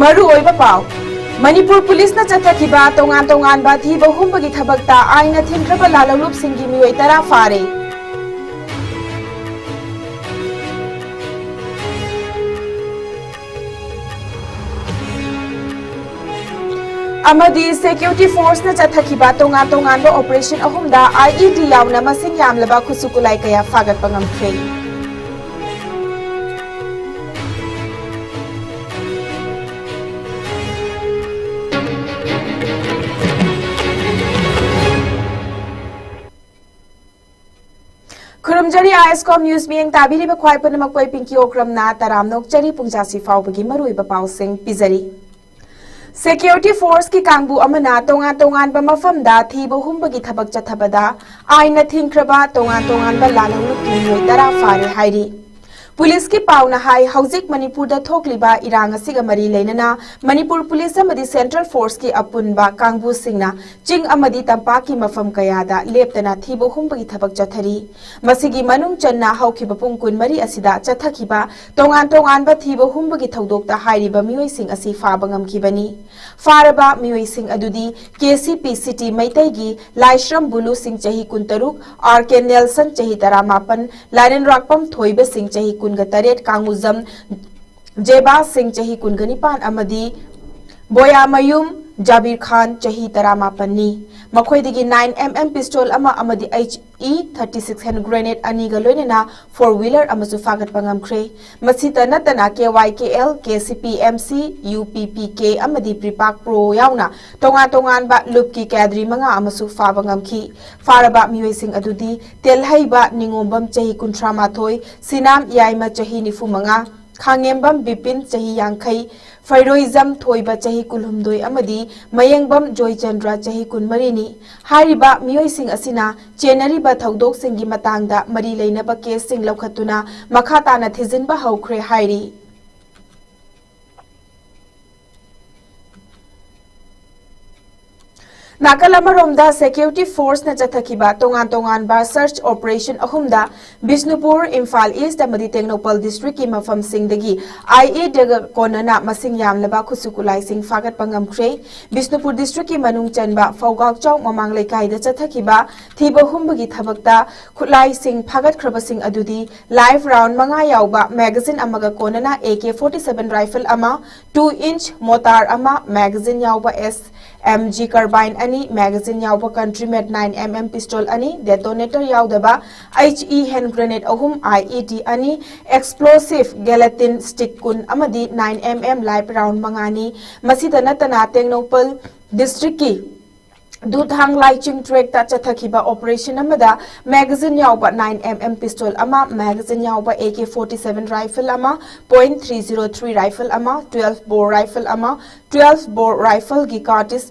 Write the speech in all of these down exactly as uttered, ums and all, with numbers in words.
ꯃꯔꯨꯑꯣꯏꯕ ꯄꯥꯎ꯫ ꯃꯅꯤꯄꯨꯔ ꯄꯨꯂꯤꯁꯅ ꯆꯠꯊꯈꯤꯕ ꯇꯣꯉꯥꯟ ꯇꯣꯉꯥꯟꯕ ꯊꯤꯕ ꯍꯨꯝꯕꯒꯤ ꯊꯕꯛꯇ ꯑꯥꯏꯟꯅ ꯊꯤꯡꯈ꯭ꯔꯕ ꯂꯥꯜꯍꯧꯂꯨꯞꯁꯤꯡꯒꯤ ꯃꯤꯑꯣꯏ ꯇꯔꯥ ꯐꯥꯔꯦ꯫ ꯑꯃꯗꯤ security forceꯅ ꯆꯠꯊꯈꯤꯕ ꯇꯣꯉꯥꯟ ꯇꯣꯉꯥꯟꯕ operation ꯑꯍꯨꯝꯗ I E D ꯌꯥꯎꯅ ꯃꯁꯤꯡ ꯌꯥꯝꯂꯕ ꯈꯨꯠꯁꯨ ꯈꯨꯠꯂꯥꯏ ꯀꯌꯥ ꯐꯥꯒꯠꯄ ꯉꯝꯈ꯭ꯔꯦ꯫ ꯈꯨꯔꯨꯝꯖꯔꯤ, ISCOM news ꯃꯤꯠꯌꯦꯡ ꯇꯥꯕꯤꯔꯤꯕ ꯈ꯭ꯋꯥꯏ ꯄꯨꯝꯅꯃꯛꯄꯨ ꯑꯩ ꯄꯤꯡꯀꯤ ꯑꯣꯀ꯭ꯔꯝꯅ ꯇꯔꯥꯝꯅ ꯑꯣꯛꯆꯔꯤ꯫ ꯄꯨꯡꯖꯥꯁꯤ ꯐꯥꯎꯕꯒꯤ ꯃꯔꯨꯑꯣꯏꯕ ꯄꯥꯎꯁꯤꯡ ꯄꯤꯖꯔꯤ꯫ Security forceꯀꯤ ꯀꯥꯡꯕꯨ ꯑꯃꯅ ꯇꯣꯉꯥꯟ ꯇꯣꯉꯥꯟꯕ ꯃꯐꯝꯗ ꯊꯤꯕ ꯍꯨꯝꯕꯒꯤ ꯊꯕꯛ ꯆꯠꯊꯕꯗ ꯑꯥꯏꯟꯅ ꯊꯤꯡꯈ꯭ꯔꯕ ꯇꯣꯉꯥꯟ ꯇꯣꯉꯥꯟꯕ ꯂꯥꯜꯍꯧꯂꯨꯞꯀꯤ ꯃꯤꯑꯣꯏ ꯇꯔꯥ ꯐꯥꯔꯦ ꯍꯥꯏꯔꯤ꯫ ꯄꯨꯂꯤꯁꯀꯤ ꯄꯥꯎꯅ ꯍꯥꯏ, ꯍꯧꯖꯤꯛ ꯃꯅꯤꯄꯨꯔꯗ ꯊꯣꯛꯂꯤꯕ ꯏꯔꯥꯡ ꯑꯁꯤꯒ ꯃꯔꯤ ꯂꯩꯅꯅ ꯃꯅꯤꯄꯨꯔ ꯄꯨꯂꯤꯁ ꯑꯃꯗꯤ central forceꯀꯤ ꯑꯄꯨꯟꯕ ꯀꯥꯡꯕꯨꯁꯤꯡꯅ ꯆꯤꯡ ꯑꯃꯗꯤ ꯇꯝꯄꯥꯛꯀꯤ ꯃꯐꯝ ꯀꯌꯥꯗ ꯂꯦꯞꯇꯅ ꯊꯤꯕ ꯍꯨꯝꯕꯒꯤ ꯊꯕꯛ ꯆꯠꯊꯔꯤ꯫ ꯃꯁꯤꯒꯤ ꯃꯅꯨꯡ ꯆꯟꯅ ꯍꯧꯈꯤꯕ ꯄꯨꯡ ꯀꯨꯟꯃꯔꯤ ꯑꯁꯤꯗ ꯆꯠꯊꯈꯤꯕ ꯇꯣꯉꯥꯟ ꯇꯣꯉꯥꯟꯕ ꯊꯤꯕ ꯍꯨꯝꯕꯒꯤ ꯊꯧꯗꯣꯛꯇ ꯍꯥꯏꯔꯤꯕ ꯃꯤꯑꯣꯏꯁꯤꯡ ꯑꯁꯤ ꯐꯥꯕ ꯉꯝꯈꯤꯕꯅꯤ꯫ ꯐꯥꯔꯕ ꯃꯤꯑꯣꯏꯁꯤꯡ ꯑꯗꯨꯗꯤ K C P City ꯃꯩꯇꯩꯒꯤ ꯂꯥꯏꯁ꯭ꯔꯝ ꯕꯨꯂꯨ ꯁꯤꯡ ꯆꯍꯤ ꯀꯨꯟꯇꯔꯨꯛ, R K Nelson ꯆꯍꯤ ꯇꯔꯥꯃꯥꯄꯟ, ꯂꯥꯏꯔꯦꯟꯔꯥꯛꯄꯝ ꯊꯣꯏꯕ ꯁꯤꯡ ꯆꯍꯤ ꯀꯨꯟꯒ ꯇꯔꯦꯠ, ꯀꯥꯡꯉꯨꯖꯝ ꯖꯦꯕꯥ ꯁꯤꯡ ꯆꯍꯤ ꯀꯨꯟꯒ ꯅꯤꯄꯥꯟ ꯑꯃꯗꯤ ꯕꯣꯌꯥꯃꯌꯨꯝ ꯖꯥꯕꯤꯔ ꯈꯥꯟ ꯆꯍꯤ ꯇꯔꯥꯃꯥꯄꯟꯅꯤ꯫ ꯃꯈꯣꯏꯗꯒꯤ nine M M pistol ꯑꯃ ꯑꯃꯗꯤ H E thirty six hand grenade ꯑꯅꯤꯒ ꯂꯣꯏꯅꯅ four wheeler ꯑꯃꯁꯨ ꯐꯥꯒꯠꯄ ꯉꯝꯈ꯭ꯔꯦ꯫ ꯃꯁꯤꯇ ꯅꯠꯇꯅ K Y K L, K C P M C, U P P K ꯑꯃꯗꯤ ꯄ꯭ꯔꯤꯄꯥꯛ ꯄ꯭ꯔꯣ ꯌꯥꯎꯅ ꯇꯣꯉꯥꯟ ꯇꯣꯉꯥꯟꯕ ꯂꯨꯞꯀꯤ ꯀꯦꯗ꯭ꯔꯤ ꯃꯉꯥ ꯑꯃꯁꯨ ꯐꯥꯕ ꯉꯝꯈꯤ꯫ ꯐꯥꯔꯕ ꯃꯤꯑꯣꯏꯁꯤꯡ ꯑꯗꯨꯗꯤ ꯇꯦꯜꯍꯩꯕ ꯅꯤꯉꯣꯝꯕꯝ ꯆꯍꯤ ꯀꯨꯟꯊ꯭ꯔꯥ ꯃꯥꯊꯣꯏ, ꯁꯤꯅꯥꯝ ꯌꯥꯏꯃ ꯆꯍꯤ ꯅꯤꯐꯨ ꯃꯉꯥ, ꯈꯥꯉꯦꯝꯕꯝ ꯕꯤꯄꯤꯟ ꯆꯍꯤ ꯌꯥꯡꯈꯩ, ꯐꯩꯔꯣꯏꯖꯝ ꯊꯣꯏꯕ ꯆꯍꯤ ꯀꯨꯟꯍꯨꯝꯗꯣꯏ ꯑꯃꯗꯤ ꯃꯌꯦꯡꯕꯝ ꯖꯣꯏꯆꯟꯗ꯭ꯔ ꯆꯍꯤ ꯀꯨꯟꯃꯔꯤꯅꯤ꯫ ꯍꯥꯏꯔꯤꯕ ꯃꯤꯑꯣꯏꯁꯤꯡ ꯑꯁꯤꯅ ꯆꯦꯟꯅꯔꯤꯕ ꯊꯧꯗꯣꯛꯁꯤꯡꯒꯤ ꯃꯇꯥꯡꯗ ꯃꯔꯤ ꯂꯩꯅꯕ ꯀꯦꯁꯁꯤꯡ ꯂꯧꯈꯠꯇꯨꯅ ꯃꯈꯥ ꯇꯥꯅ ꯊꯤꯖꯤꯟꯕ ꯍꯧꯈ꯭ꯔꯦ ꯍꯥꯏꯔꯤ꯫ ꯅꯥꯀꯜ ꯑꯃꯔꯣꯝꯗ, ꯁꯦꯀ꯭ꯌꯨꯔꯤꯇꯤ ꯐꯣꯔꯁꯅ ꯆꯠꯊꯈꯤꯕ ꯇꯣꯉꯥꯟ ꯇꯣꯉꯥꯟꯕ ꯁꯔꯆ ꯑꯣꯄꯔꯦꯁꯟ ꯑꯍꯨꯝꯗ ꯕꯤꯁꯅꯨꯄꯨꯔ, ꯏꯝꯐꯥꯜ ꯏꯁ꯭ꯠ ꯑꯃꯗꯤ ꯇꯦꯡꯅꯧꯄꯜ ꯗꯤꯁꯇ꯭ꯔꯤꯛꯀꯤ ꯃꯐꯝꯁꯤꯡꯗꯒꯤ ꯑꯥꯏꯏꯗꯤꯒ ꯀꯣꯟꯅꯅ ꯃꯁꯤꯡ ꯌꯥꯝꯂꯕ ꯈꯨꯠꯁꯨ ꯈꯨꯠꯂꯥꯏꯁꯤꯡ ꯐꯥꯒꯠꯄ ꯉꯝꯈ꯭ꯔꯦ꯫ ꯕꯤꯁꯅꯨꯄꯨꯔ ꯗꯤꯁꯇ꯭ꯔꯤꯛꯀꯤ ꯃꯅꯨꯡ ꯆꯟꯕ ꯐꯧꯒꯥꯛꯆꯥꯎ ꯃꯃꯥꯡ ꯂꯩꯀꯥꯏꯗ ꯆꯠꯊꯈꯤꯕ ꯊꯤꯕ ꯍꯨꯝꯕꯒꯤ ꯊꯕꯛꯇ ꯈꯨꯠꯂꯥꯏꯁꯤꯡ ꯐꯥꯒꯠꯈ꯭ꯔꯕꯁꯤꯡ ꯑꯗꯨꯗꯤ ꯂꯥꯏꯐ ꯔꯥꯎꯟ ꯃꯉꯥ ꯌꯥꯎꯕ ꯃꯦꯒꯥꯖꯤꯟ ꯑꯃꯒ ꯀꯣꯟꯅꯅ ꯑꯦ ꯀꯦ ꯐꯣꯔꯇꯤ ꯁꯚꯦꯟ ꯔꯥꯏꯐꯜ ꯑꯃ, ꯇꯨ ꯏꯟꯆ ꯃꯣꯇꯥꯔ ꯑꯃ, ꯃꯦꯒꯥꯖꯤꯟ ꯌꯥꯎꯕ ꯑꯦꯁ ꯑꯦꯝ ꯖꯤ ꯀꯔꯕꯥꯏꯟ ꯑꯅꯤ, ꯃꯦꯒꯥꯖꯤꯟ ꯌꯥꯎꯕ ꯀꯟꯇ꯭ꯔꯤ ꯃꯦꯗ ꯅꯥꯏꯟ ꯑꯦꯝ ꯑꯦꯝ ꯄꯤꯁꯇꯣꯜ ꯑꯅꯤ, ꯗꯦꯇꯣꯅꯦꯇꯔ ꯌꯥꯎꯗꯕ ꯑꯩꯆ ꯏ ꯍꯦꯟ ꯒ꯭ꯔꯦꯅꯦꯗ ꯑꯍꯨꯝ, ꯑꯥꯏ ꯏ ꯗꯤ ꯑꯅꯤ, ꯑꯦꯛꯁꯄ꯭ꯂꯣꯁꯤꯚ ꯒꯦꯂꯦꯇꯤꯟ ꯁ꯭ꯇꯤꯛ ꯀꯨꯟ ꯑꯃꯗꯤ nine M M live round ꯃꯉꯥꯅꯤ꯫ ꯃꯁꯤꯗ ꯅꯠꯇꯅ ꯇꯦꯡꯅꯧꯄꯜ ꯗꯤꯁꯇ꯭ꯔꯤꯛꯀꯤ ꯗꯨꯊꯥꯡ ꯂꯥꯏꯆꯤꯡ ꯇ꯭ꯔꯦꯛꯇ ꯆꯠꯊꯈꯤꯕ ꯑꯣꯄꯔꯦꯁꯟ ꯑꯃꯗ ꯃꯦꯒꯥꯖꯤꯟ ꯌꯥꯎꯕ ꯅꯥꯏꯟ ꯑꯦꯝ ꯑꯦꯝ ꯄꯤꯁꯇꯣꯜ ꯑꯃ, ꯃꯦꯒꯥꯖꯤꯟ ꯌꯥꯎꯕ A K forty seven rifle ꯑꯃ, point three zero three rifle ꯑꯃ, ꯇ꯭ꯋꯦꯜꯐ ꯕꯣꯔ ꯔꯥꯏꯐꯜ ꯑꯃ, ꯇ꯭ꯋꯦꯜꯐ ꯕꯣꯔ ꯔꯥꯏꯐꯜꯒꯤ ꯀꯥꯔꯇ꯭ꯔꯤꯖ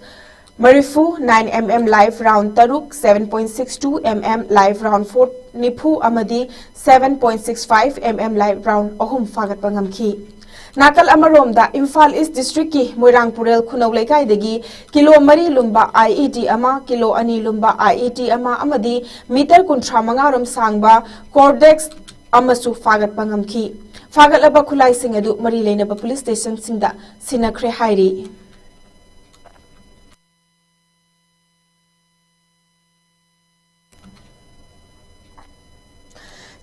ꯃꯔꯤꯐꯨ, nine M M live round ꯇꯔꯨꯛ, seven point six two M M live round four ꯅꯤꯐꯨ ꯑꯃꯗꯤ seven point six five M M live round ꯑꯍꯨꯝ ꯐꯥꯒꯠꯄ ꯉꯝꯈꯤ꯫ ꯅꯥꯀꯜ ꯑꯃꯔꯣꯝꯗ, ꯏꯝꯐꯥꯜ ꯏꯁ꯭ꯠ ꯗꯤꯁꯇ꯭ꯔꯤꯛꯀꯤ ꯃꯣꯏꯔꯥꯡ ꯄꯨꯔꯦꯜ ꯈꯨꯅꯧ ꯂꯩꯀꯥꯏꯗꯒꯤ ꯀꯤꯂꯣ ꯃꯔꯤ ꯂꯨꯝꯕ ꯑꯥꯏ ꯏ ꯗꯤ ꯑꯃ, ꯀꯤꯂꯣ ꯑꯅꯤ ꯂꯨꯝꯕ ꯑꯥꯏ ꯏ ꯗꯤ ꯑꯃ ꯑꯃꯗꯤ ꯃꯤꯇꯔ ꯀꯨꯟꯊ꯭ꯔꯥ ꯃꯉꯥ ꯔꯣꯝ ꯁꯥꯡꯕ ꯀꯣꯔꯗꯦꯛꯁ ꯑꯃꯁꯨ ꯐꯥꯒꯠꯄ ꯉꯝꯈꯤ꯫ ꯐꯥꯒꯠꯂꯕ ꯈꯨꯠꯂꯥꯏꯁꯤꯡ ꯑꯗꯨ ꯃꯔꯤ ꯂꯩꯅꯕ ꯄꯨꯂꯤꯁ ꯁ꯭ꯇꯦꯁꯟꯁꯤꯡꯗ ꯁꯤꯟꯅꯈ꯭ꯔꯦ ꯍꯥꯏꯔꯤ꯫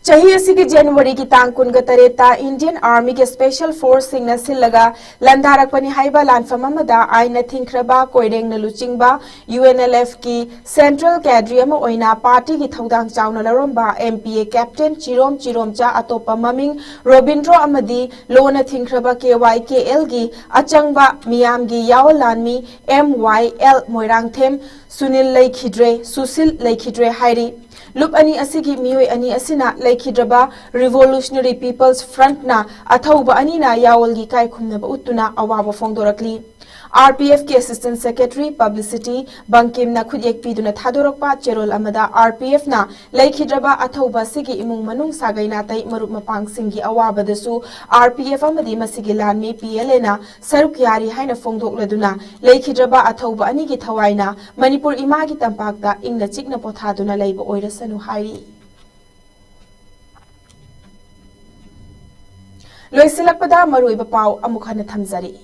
ꯆꯍꯤ ꯑꯁꯤꯒꯤ ꯖꯅꯋꯥꯔꯤꯒꯤ ꯇꯥꯡ ꯀꯨꯟꯒ ꯇꯔꯦꯠꯇ ꯏꯟꯗꯤꯌꯟ ꯑꯥꯔꯃꯤꯒꯤ ꯁ꯭ꯄꯦꯁꯦꯜ ꯐꯣꯔꯁꯁꯤꯡꯅ ꯁꯤꯜꯂꯒ ꯂꯥꯟꯗꯥꯔꯛꯄꯅꯤ ꯍꯥꯏꯕ ꯂꯥꯟꯐꯝ ꯑꯃꯗ ꯑꯥꯏꯟꯅ ꯊꯤꯡꯈ꯭ꯔꯕ ꯀꯣꯏꯔꯦꯡꯅ ꯂꯨꯆꯤꯡꯕ ꯌꯨ ꯑꯦꯟ ꯑꯦꯜ ꯑꯦꯐꯀꯤ ꯁꯦꯟꯇ꯭ꯔꯦꯜ ꯀꯦꯗ꯭ꯔꯤ ꯑꯃ ꯑꯣꯏꯅ ꯄꯥꯔꯇꯤꯒꯤ ꯊꯧꯗꯥꯡ ꯆꯥꯎꯅ ꯂꯧꯔꯝꯕ ꯑꯦꯝ ꯄꯤ ꯑꯦ ꯀꯦꯞꯇꯦꯟ ꯆꯤꯔꯣꯝ ꯆꯤꯔꯣꯝꯆꯥ, ꯑꯇꯣꯞꯄ ꯃꯃꯤꯡ ꯔꯣꯕꯤꯟꯗ꯭ꯔꯣ ꯑꯃꯗꯤ ꯂꯣꯟꯅ ꯊꯤꯡꯈ꯭ꯔꯕ ꯀꯦ ꯋꯥꯏ ꯀꯦ ꯑꯦꯜꯒꯤ ꯑꯆꯪꯕ ꯃꯤꯌꯥꯝꯒꯤ ꯌꯥꯑꯣꯟ ꯂꯥꯟꯃꯤ ꯑꯦꯝ ꯋꯥꯏ ꯑꯦꯜ ꯃꯣꯏꯔꯥꯡꯊꯦꯝ ꯁꯨꯅꯤꯜ ꯂꯩꯈꯤꯗ꯭ꯔꯦ, ꯁꯨꯁꯤꯜ ꯂꯩꯈꯤꯗ꯭ꯔꯦ ꯍꯥꯏꯔꯤ꯫ ꯂꯨꯞ ꯑꯅꯤ ꯑꯁꯤꯒꯤ ꯃꯤꯑꯣꯏ ꯑꯅꯤ ꯑꯁꯤꯅ ꯂꯩꯈꯤꯗ꯭ꯔꯕ ꯔꯤꯚꯣꯂꯨꯁꯅꯔꯤ ꯄꯤꯄꯜꯁ ꯐ꯭ꯔꯟꯠꯅ ꯑꯊꯧꯕ ꯑꯅꯤꯅ ꯌꯥꯑꯣꯜꯒꯤ ꯏꯀꯥꯏ ꯈꯨꯝꯅꯕ ꯎꯠꯇꯨꯅ ꯑꯋꯥꯕ ꯐꯣꯡꯗꯣꯔꯛꯂꯤ꯫ RPFꯀꯤ Assistant Secretary Publicity ꯕꯪꯀꯤꯝꯅ ꯈꯨꯠꯌꯦꯛ ꯄꯤꯗꯨꯅ ꯊꯥꯗꯣꯔꯛꯄ ꯆꯦꯔꯣꯜ ꯑꯃꯗ, RPFꯅ ꯂꯩꯈꯤꯗ꯭ꯔꯕ ꯑꯊꯧꯕ ꯑꯁꯤꯒꯤ ꯏꯃꯨꯡ ꯃꯅꯨꯡ, ꯁꯥꯒꯩ ꯅꯥꯇꯩ, ꯃꯔꯨꯞ ꯃꯄꯥꯡꯁꯤꯡꯒꯤ ꯑꯋꯥꯕꯗꯁꯨ RPF ꯑꯃꯗꯤ ꯃꯁꯤꯒꯤ ꯂꯥꯟꯃꯤ PLAꯅ ꯁꯔꯨꯛ ꯌꯥꯔꯤ ꯍꯥꯏꯅ ꯐꯣꯡꯗꯣꯛꯂꯗꯨꯅ, ꯂꯩꯈꯤꯗ꯭ꯔꯕ ꯑꯊꯧꯕ ꯑꯅꯤꯒꯤ ꯊꯋꯥꯏꯅ ꯃꯅꯤꯄꯨꯔ ꯏꯃꯥꯒꯤ ꯇꯝꯄꯥꯛꯇ ꯏꯪꯅ ꯆꯤꯛꯅ ꯄꯣꯊꯥꯗꯨꯅ ꯂꯩꯕ ꯑꯣꯏꯔꯁꯅꯨ ꯍꯥꯏꯔꯤ꯫ ꯂꯣꯏꯁꯤꯜꯂꯛꯄꯗ ꯃꯔꯨꯑꯣꯏꯕ ꯄꯥꯎ ꯑꯃꯨꯛ ꯍꯟꯅ ꯊꯝꯖꯔꯤ꯫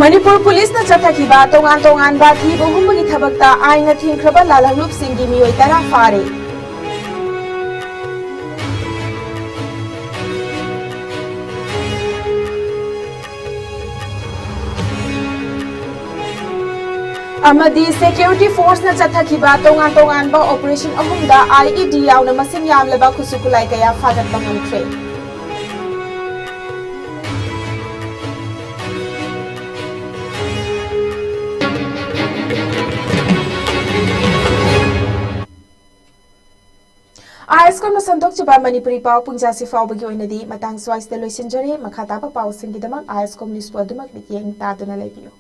ꯃꯅꯤꯄꯨꯔ ꯄꯨꯂꯤꯁꯅ ꯆꯠꯊꯈꯤꯕ ꯇꯣꯉꯥꯟ ꯇꯣꯉꯥꯟꯕ ꯊꯤꯕ ꯍꯨꯝꯕꯒꯤ ꯊꯕꯛꯇ ꯑꯥꯏꯟꯅ ꯊꯤꯡꯈ꯭ꯔꯕ ꯂꯥꯜꯍꯧꯂꯨꯞꯁꯤꯡꯒꯤ ꯃꯤꯑꯣꯏ ꯇꯔꯥ ꯐꯥꯔꯦ꯫ ꯑꯃꯗꯤ security forceꯅ ꯆꯠꯊꯈꯤꯕ ꯇꯣꯉꯥꯟ ꯇꯣꯉꯥꯟꯕ operation ꯑꯍꯨꯝꯗ IED ꯌꯥꯎꯅ ꯃꯁꯤꯡ ꯌꯥꯝꯂꯕ ꯈꯨꯠꯁꯨ ꯈꯨꯠꯂꯥꯏ ꯀꯌꯥ ꯐꯥꯒꯠꯄ ꯉꯝꯈ꯭ꯔꯦ꯫ ISCOMꯅ ꯁꯟꯗꯣꯛꯆꯕ ꯃꯅꯤꯄꯨꯔꯤ ꯄꯥꯎ ꯄꯨꯡꯖꯥꯁꯤ ꯐꯥꯎꯕꯒꯤ ꯑꯣꯏꯅꯗꯤ ꯃꯇꯥꯡ ꯁ꯭ꯋꯥꯏꯁꯤꯗ ꯂꯣꯏꯁꯤꯟꯖꯔꯦ꯫ ꯃꯈꯥ ꯇꯥꯕ ꯄꯥꯎꯁꯤꯡꯒꯤꯗꯃꯛ ISCOM Newsꯄꯨ ꯑꯗꯨꯃꯛ ꯃꯤꯠꯌꯦꯡ ꯇꯥꯗꯨꯅ ꯂꯩꯕꯤꯌꯨ꯫